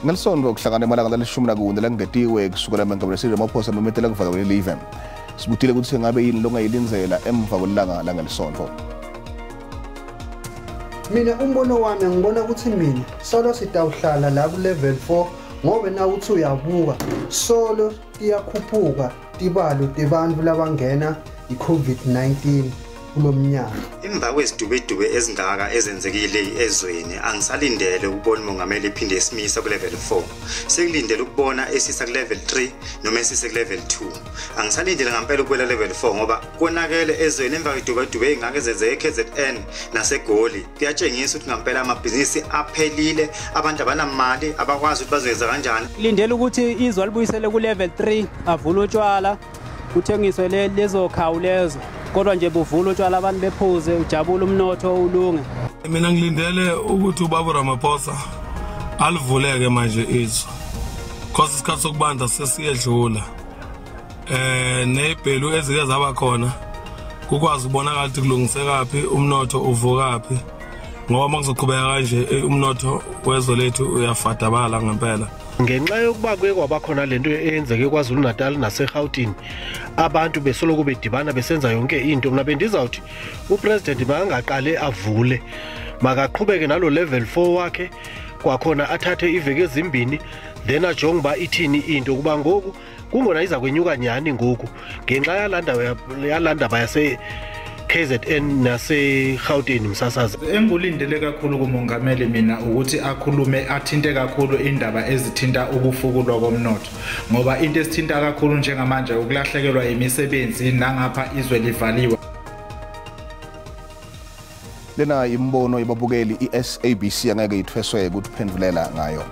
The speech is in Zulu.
Ngelisonto kuhlangana emalanga lalishumi nakune langetiwe kusukela Mengameli Cyril Ramaphosa memetela kuvalwa kwelive. Sibutile ukuthi ngabe yini longayilindzela emva kwelanga langelisonto. Mina umbono wami, ngibona ukuthi mina solo sitawuhlala la ku level 4, ngoba na uthi uyabuka solo iyakhuphuka tibalo tebantfu labangena i-COVID-19 kulomnyaka. Emva kwezidubedube ezingaka ezenzekile ezweni, angisalindele ukubona umongameli ephinde esimisa ku-level 4. Sekulindele ukubona esisa ku-level 3 noma esise ku-level 2. Angisalindele ngampela ukubuyela level 4 ngoba konakele ezweni. Emva kwedubedube ey'ngaka ezenzeke e-KZN naseGoli, kuyatshengisa ukuthi ngampela amabhizinisi aphelile, abantu abanamali, abakwazi ukuthi bazoyenza kanjani. Lindele ukuthi izwe libuyisele ku-level 3, avule utshwala, kuthengiswe lezo khawu lezo, kodwa nje buvula utshwala, abantu bephuze, ujabule, umnotho ulunge. Mina ngilindele ukuthi ubaba Ramaphosa alivuleke manje izwe, cause isikhathi sokubanda sesiyedlula, nezibhelu ezike zaba khona kukwazi ukubonakala ukuthi kulungisekaphi, umnotho uvukaphi, ngoba uma kuzoqhubeka kanje, umnotho wezwe lethu uyafadabala ngempela. Ngenxa yokuba kuye kwaba khona lento eyenzeke KwaZulu Natal naseGauteng, abantu besoloko bedibana besenza yonke into, mna bendizawuthi upresident makangaqale avule, makaqhubeke nalo level 4 wakhe kwakhona, athathe iveki ezimbini, then ajonge uba ithini into, kuba ngoku kungona iza kwenyuka nyhani ngoku ngenxa yalaa ndawo, yalaa ndaba yase-KZN naseGauteng, msasazi. Engulindele kakhulu kumongameli mina ukuthi akhulume, athinte kakhulu indaba ezithinta ukufukulwa komnotho, ngoba into esithinta kakhulu njengamanje ukulahlekelwa imisebenzi nangapha izwe livaliwe. Lena imbono yababukeli, i-SABC angeke ithweswe ukuthi phendulela ngayo.